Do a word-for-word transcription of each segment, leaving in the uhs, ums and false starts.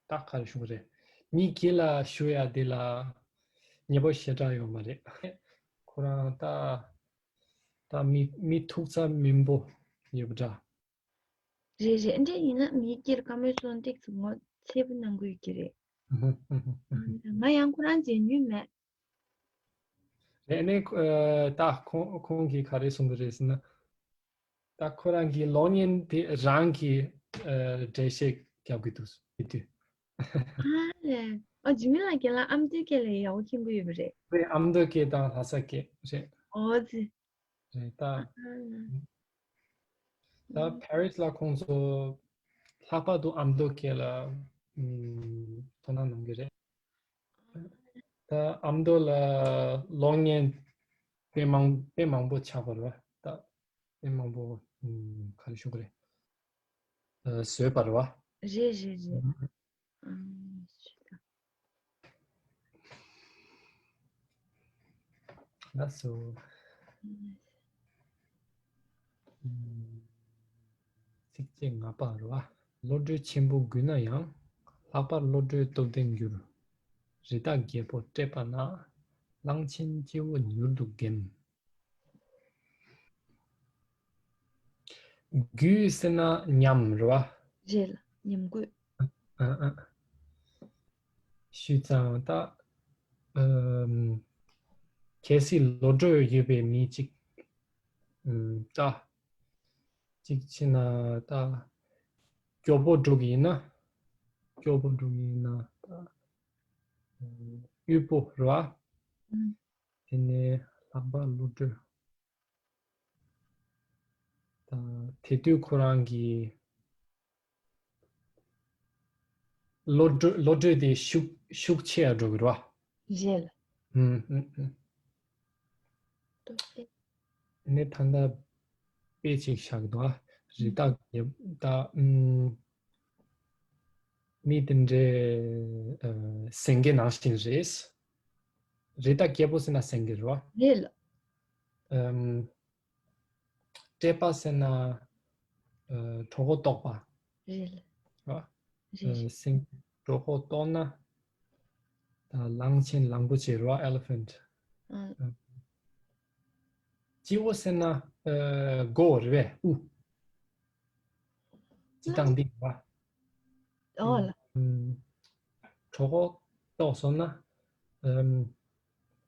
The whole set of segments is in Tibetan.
ད་ག་རེ་ཞུ་གི་རེད། མི་སྒེར་ལ་ཞུ་ཡ་དེ་ལ་ཉེ་པོ་ཞེ་དྲག་ཡོད་མ་རེད། ཁོ་རང་ད་ད་མི་མི་ཐུག་ས་མི་འབོ་ཡོད་པ་འདྲ། རེད་རེད། འདྲ་ཡིན་ན་མི་སྒེར་བཀའ་མོལ་གསུང་ཏིག་ཙམ་ངོ་ཚ་པོ་གནང་གི་ཡོད་ཀྱི་རེད། ང་ཡང་ཁོ་རང་མཇལ་མྱོང་མེད། རེད། ཨ་ནི་ཨ་ད་ཁོང་ཁོང་གིས་ག་རེ་གསུང་གི་རེད་ཟེར་ན། ད་ཁོ་རང་གི་གློག་བརྙན་དེ་རང་གིས་ཨ་འགྲེལ་བཤད་རྒྱབ་ཀྱི་འདུག་དེ་དུས། ཨ་ལས། ཨ་ཇི་མི་ལ་རྒན་ལགས་ཨ་མདོའི་སྐད་ལ་ཡག་པོ་མཁྱེན་གྱི་ཡོད་པ་རེད། རེད། ཨ་མདོ་སྐད་དང་ལྷ་ས་སྐད་རེད། ཨོ་ཙི། རེད་ད། ཨ་ལས། ད་ཕ་རི་སི་ལ་ཁོང་ཚོ་ལྷག་པར་དུ་ཨ་མདོ་སྐད་ལ་ཨམ་དོ་སྣང་གནང་གི་རེད། ད་ཨ་མདོ་ལ་གློག་བརྙན་དཔེ་མང་དཔེ་མང་པོ་ཆགས་པ་རེད་བ། ད་དཔེ་མང་པོ་ཨམ་ག་རེ་ཞུ་གི་རེད། ཨ་བཟོས་པ་རེད་བ། རེད་རེད་རེད། ཨ་ཞུ་ད། ལགས་སོ། ཚིགས་བཅད་ལྔ་པ་རེད་བ། བློ་གྲོས་ཆེན་པོ་རྒུད་ན་ཡང་། ལྷག་པར་བློ་གྲོས་སྟོབས་ལྡན་འགྱུར། རི་དྭགས་རྒྱལ་པོ་བཀྲེས་པ་ན། གླང་ཆེན་སྐྱེ་བོ་མྱུར་དུ་འགེམས། རྒུད་ཟེར་ན་ཉམས་རེད་བ། རེད་ལ། ཉམས་རྒུད། ཨ་ཨ། ཞུས་ཙང་ད་ཨམ་གལ་སྲིད་བློ་གྲོས་ཡོད་པའི་མི་གཅིག་ཨམ་ད་གཅིག་བྱས་ན་ད་སྐྱོ་པོ་འགྲོ་གི་ཡིན་ན། སྐྱོ་པོ་འགྲོ་གི་ཡིན་ན་ད་ཨམ་དབུལ་པོ་རེད་བ། ཨུམ། དེ་ནས་ལྷག་པར་བློ་གྲོས། ད་དེ་དུས་ཁོ་རང་གི་བློ་གྲོས་བློ་གྲོས་དེ་ཤུགས་ཤུགས་ཆེ་ཡ་འགྲོ་གི་རེད་བ། རེད་ལ། ཨུམ་ཨུམ་ཨུམ། ཏོག་ཙམ། ནས་ད་ལྟ་དཔེ་ཅིག་བཞག་འདུག་ཨ། རི་དྭགས་རྒྱལ་ད་ཨུམ། མི་དེ་འདྲའི་ཨ་སེང་གེ་ནང་བཞིན་རེད། རི་དྭགས་རྒྱལ་པོ་ཟེར་ན་སེང་གེ་རེད་བ། རེད་ལ། ཨམ། བཀྲེས་པ་ཟེར་ན་ཨ་གྲོད་ཁོག་ལྟོགས་པ། རེད་ལ། རེད་བ། རེད། ཨ་སེང་གྲོད་ཁོག་ལྟོགས་ན་ད་གླང་ཆེན་གླང་པོ་ཆེ་རེད་བ། elephant། ཨ། ཨ། སྤྱི་བོ་ཟེར་ན་ཨ་མགོ་རེད་པས། དབུ། སྤྱི་བཏང་འདི་རེད་བ། ཨོ་ལ། ཨམ། གྲོད་ཁོག་ལྟོགས་སོང་ན་ཨམ།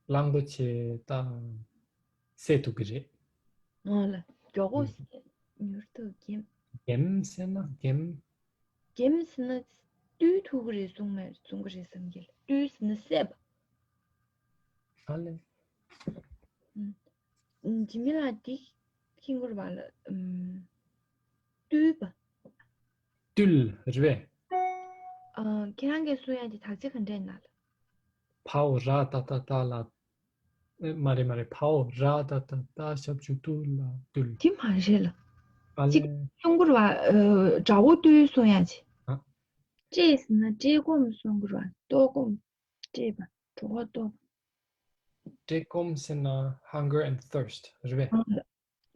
གླང་པོ་ཆེ་ད་བསད་ཐུབ་ཀྱི་རེད། ཨོ་ལ། མགྱོགས་པོ་ཨུམ། བསད། མྱུར་དུ་འགེམས། འགེམས་ཟེར་ན་འགེམས། འགེམས་ཟེར་ན་བཏུལ་ཐུབ་ཀྱི་རེད་གསུངས་མ་གསུང་གི་རེད་བསམ་གྱི། བཏུལ་ཟེར་ན་བསད་པ། ཨ་ལས། ཨུམ། ཨུམ། འཇིགས་མེད་ལགས་འདི་མཁྱེན་གྱི་རེད་བ་ལ། ཨུམ། བཏུལ་བ། བཏུལ་རེད་པས། ཨ། ཁྱེད་རང་གིས་གསུང་ཡག་གི་དག་ཆ་ག་འདྲས་ཡིན་ན་ལ། ཕའོ་ར་ཏ་ཏ་ཏ་ལ། ཨེ་མ་རེད་མ་རེད། ཕའོ་ར་ཏ་ཏ་ཏ་ཞབས་ཀྱུ་ཏུ་ལ་བཏུལ། དེ་མ་རེད་ལ། ཨ་ཅིག་ལས། གསུང་གི་རེད་བ། ཨ། དགྲ་བོ་བཏུལ་གསུང་ཡག་ཅིག་ཨ། བཀྲེས་ཟེར་ན་བཀྲེས་སྐོམ་གསུང་གི་རེད་བ། ལྟོགས་སྐོམ། བཀྲེས་པ། གྲོད་ཁོག་ལྟོགས་པ། བཀྲེས་སྐོམ་ཟེར་ན་hunger and thirst རེད་པས།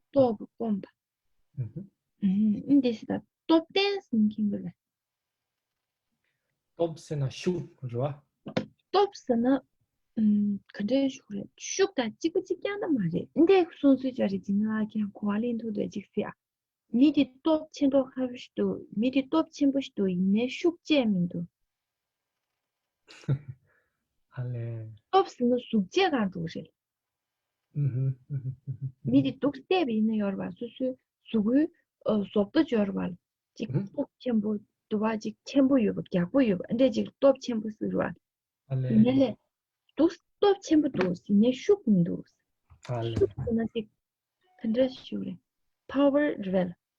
ལྟོགས་པ་སྐོམ་པ། ཨུ་ཧུ། ཨུ་ཧུ། འདི་ཟེར་ད་སྟོབས་ལྡན་ཟེར་མཁན་གྱི་རེད། སྟོབས་ཟེར་ན་ཤུགས་རེད་བ། སྟོབས་ཟེར་ན་ཨུམ། ག་འདྲའི་ཤུགས་རེད། ཤུགས་དང་གཅིག་པ་གཅིག་རྐྱང་ད་མ་རེད། འདི་གསུང་ཚུལ་ཅིག་རེད། འཇིགས་མེད་ལགས་ཀྱང་གོ་བ་ལེན་ཐུབ་འདུག་ཅིག་ཟེར་ཨ། མི་དེ་སྟོབས་ཆེ་མདོག་ཁ་པོ་ཞིག་འདུག་མི་དེ་སྟོབས་ཆེན་པོ་ཞིག་འདུག་ཡིན་ནའི་ཤུགས་བཅས་མི་འདུག་ཨ་ལས། སྟོབས་ཟེར་ན་གཟུགས་བྱད་གང་འགྲོ་རེད། ཨུ་ཧུ། མི་དེ་སྡུག་བལྟས་པ་ཡིན་ན་ཡོད་རེད་བ། སོ་སོའི་གཟུགས་པོའི་ཨ་བཟོ་ལྟ་ཅིག་ཡོད་རེད་བ། ཅིག་ཨུ་ཧུ། སྟོབས་ཆེན་པོ་འདུག་བ། ཅིག་ཆེན་པོ་ཡོད་པ། རྒྱགས་པོ་ཡོད་པ། ཨ་འདྲས་ཅིག་སྟོབས་ཆེན་པོ་ཟེར་བ། ཨ་ལས། ཡིན་ནའི་ལས། སྡུག་སྟོབས་ཆེན་པོ་འདུག་ཡིན་ནའི་ཤུགས་མི་འདུག་ཨ་ལས། ཤུགས་ཟེར་ན་ཅིག་ག་འདྲ་ཞུ་རེད། power རེད་བ།